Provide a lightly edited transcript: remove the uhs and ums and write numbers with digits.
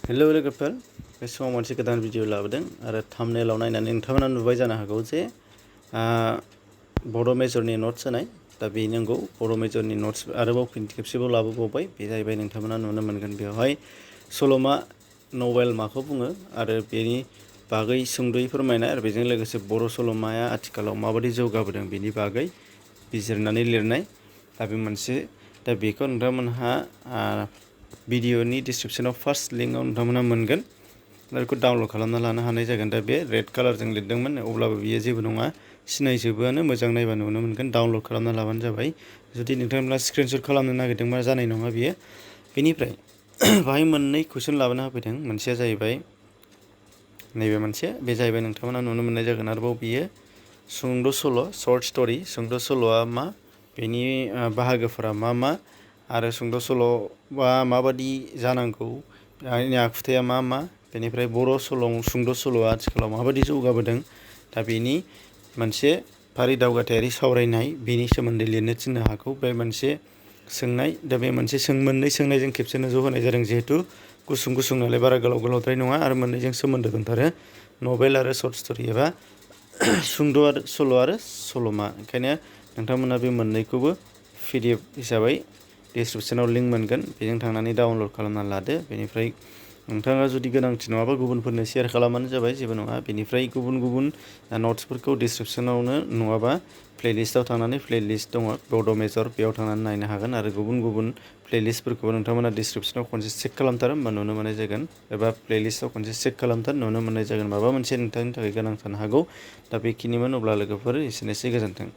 Hello लोगोफोर बे समाव मोनसे गोदान भिडिअ लाबोदों आरो थाम्बनेलाव नायनानै नोंथांमोना नुबाय जानो हागौ जे बड' मेजरनि नट्स होनाय दा बे नंगौ बड' मेजरनि नट्स आरोबाव खेबसेबाव लाबोबावबाय बे जाहैबाय नोंथांमोना नुनो मोनगोन बेवहाय सल'मा नभेल माखौ बुङो आरो बेनि बागै सुंद'यै फोरमायनाय आरो बेजों लोगोसे बर' सल'माया आथिखालाव माबायदि जौगाबोदों बेनि बागै बिजिरनानै लिरनाय दा बे मोनसे दा बेखौ नोंथांमोनहा भिडिअनि डिसक्रिप्शनाव फार्स्ट लिंकआव नोंथांमोना मोनगोन दा बेखौ डाउनलड खालामना लानो हानाय जागोन दा बे रेड कालारजों लिरदोंमोन अब्लाबो बियो जेबो नङा सिनायजोबोआनो मोजां नायबा नुनो मोनगोन डाउनलड खालामना लाबानो जाबाय जुदि नोंथांमोना स्क्रिनशट खालामनो नागिरदोंबा जानाय नङा बियो बेनिफ्राय बाहाय मोननै कुइसन लाबोना होफैदों मोनसेया जाहैबाय नैबे मोनसे बे जाहैबाय नोंथांमोना नुनो मोननाय जागोन आरोबाव बियो सुंद' सल' सर्ट स्ट'रि सुंद' सल'आ मा बेनि बाहागोफोरा मा आरो सुंद' सल'आ माबादि जानांगौ बेनि आखुथाया मा बेनिफ्राय बर' सुंद' सल'आ आथिखालाव माबादि जौगाबोदों दा बेनि मोनसे फारि दावगाथायारि सावरायनाय बेनि सोमोन्दै लिरनो थिननो हागौ बे मोनसे सोंनाय दा बे मोनसे मोननै सोंनायजों खेबसेनो ज' होनाय जादों जिहेतु गुसुं नालाय बारा गोलावद्राय नङा आरो मोननैजों सोमोन्दो दंथारो नभेल आरो सर्ट स्ट'रि एबा सुंद' आरो सल' आरो सल'मा ओंखायनो नोंथांमोना बे मोननैखौबो PDF हिसाबै डिसक्रिप्शनाव लिंक मोनगोन बेजों थांनानै डाउनलड खालामना लादो बेनिफ्राय नोंथाङा जुदि गोनांथि नङाबा गुबुनफोरनो शेयार खालामबानो जाबाय जेबो नङा बेनिफ्राय गुबुन नट्सफोरखौ डिसक्रिप्शनावनो नङाबा प्लेलिस्टआव थांनानै प्लेलिस्ट दङ बड' मेजर बेयाव थांनानै नायनो हागोन आरो गुबुन प्लेलिस्टफोरखौबो नोंथांमोना डिसक्रिप्शनाव खनसे चेक खालामथार होमबा नुनो मोननाय जागोन एबा प्लेलिस्टआव खनसे चेक खालामथार नुनो मोननाय जागोन माबा मोनसे नोंथांनि थाखाय गोनां जानो हागौ दा बेखिनिमोन अब्ला लोगोफोर एसेनोसै गोजोन्थों।